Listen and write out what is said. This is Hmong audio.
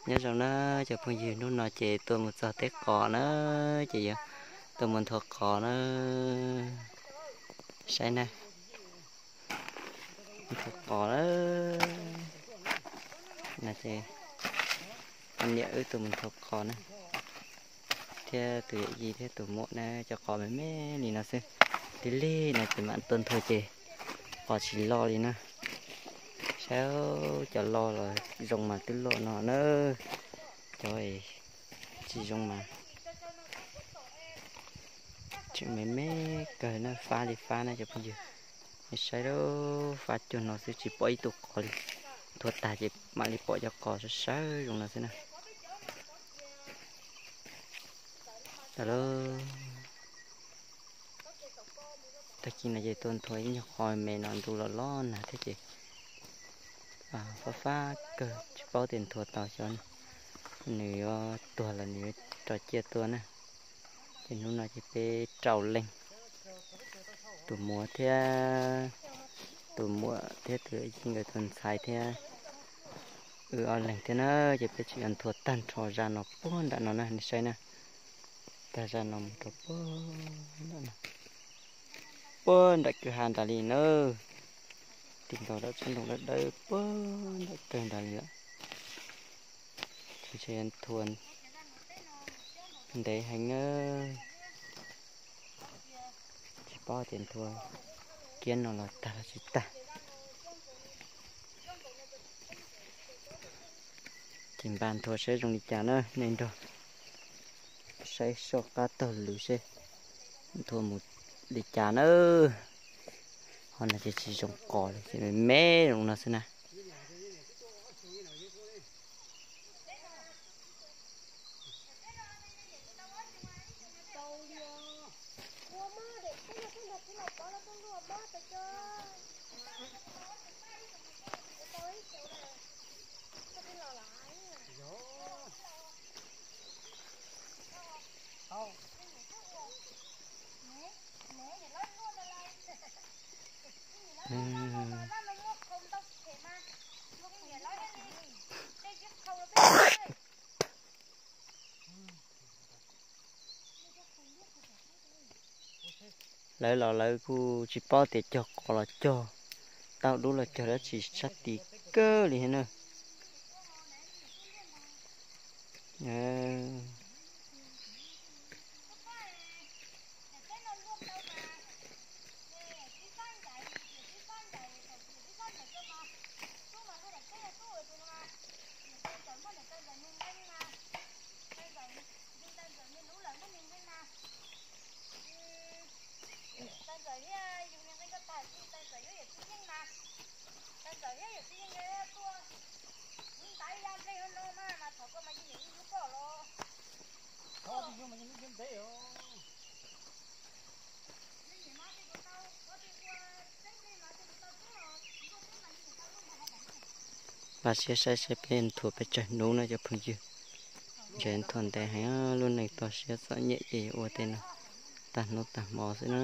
Nyob zoo na cov phooj ywg, hnub no ces tuaj mus txog teb qos na, ces yuav tuaj mus nthua qos na. Saib na, nthua qos na. No ces poj niam wb tuaj mus nthua qos na, thiab tus yawm yij thiab tus muam na, cov qos me me li no xwb. Lig lig no ces mam tuaj nthua ces qos tsis loj li na. Saib cov loj los zoo mas twb loj no na, cov tsis zoo mas tseem me me kawg na, fab li fab na cov phooj ywg. Nej saib lauj, fab cuag no xwb tsis pom ib tug qos li. Nthua tag ces mam li pom cov qos sawv sawv zoo no xwb na. Tag kis no ces tuaj nthua ib nyuag qos me no ntuj los los nag thiab ces fab fab kawg tsis paub tias nthua tau xyov nws yuav tuag los nws yuav rau ciaj tuaj na. Ces hnub no ces peb rau leej, tus muam thiab, tus muam thiab tus yij nkawd tus ntxhais thiab wb ob leeg thiab na. Ces peb tseem yuav nthua tag nrho zaj no puag nram no na, nej saib na. Tag zaj no mus rau puag nram no, puag nram kwj ha nram li na. Tig nkaus rau tsob ntoo dawb dawb puag nram kawg nram li lawm. Ntshe nthua ntev heev na, tsis paub tias nthua kiag no los tag los tsis tag. Ces npaj nthua saib zoo li cas na, nej nrog saib soj qab taug lw seb nthua mus li cas na. Ho no ces tsis zoo qos li, ces me me zoo no xwb na. Lawv los lawv kuj tsis paub tias cog qos los cog, tau dub los cog dab tsi sab tid kawg li thiab na. Npaj siab saib saib peb nthua pes tsawg hnub na cov phooj ywg. Ntshe nthua ntev heev, lub neej toj siab txom nyem ces yuav ua tej no tag hnub tag hmo xwb na.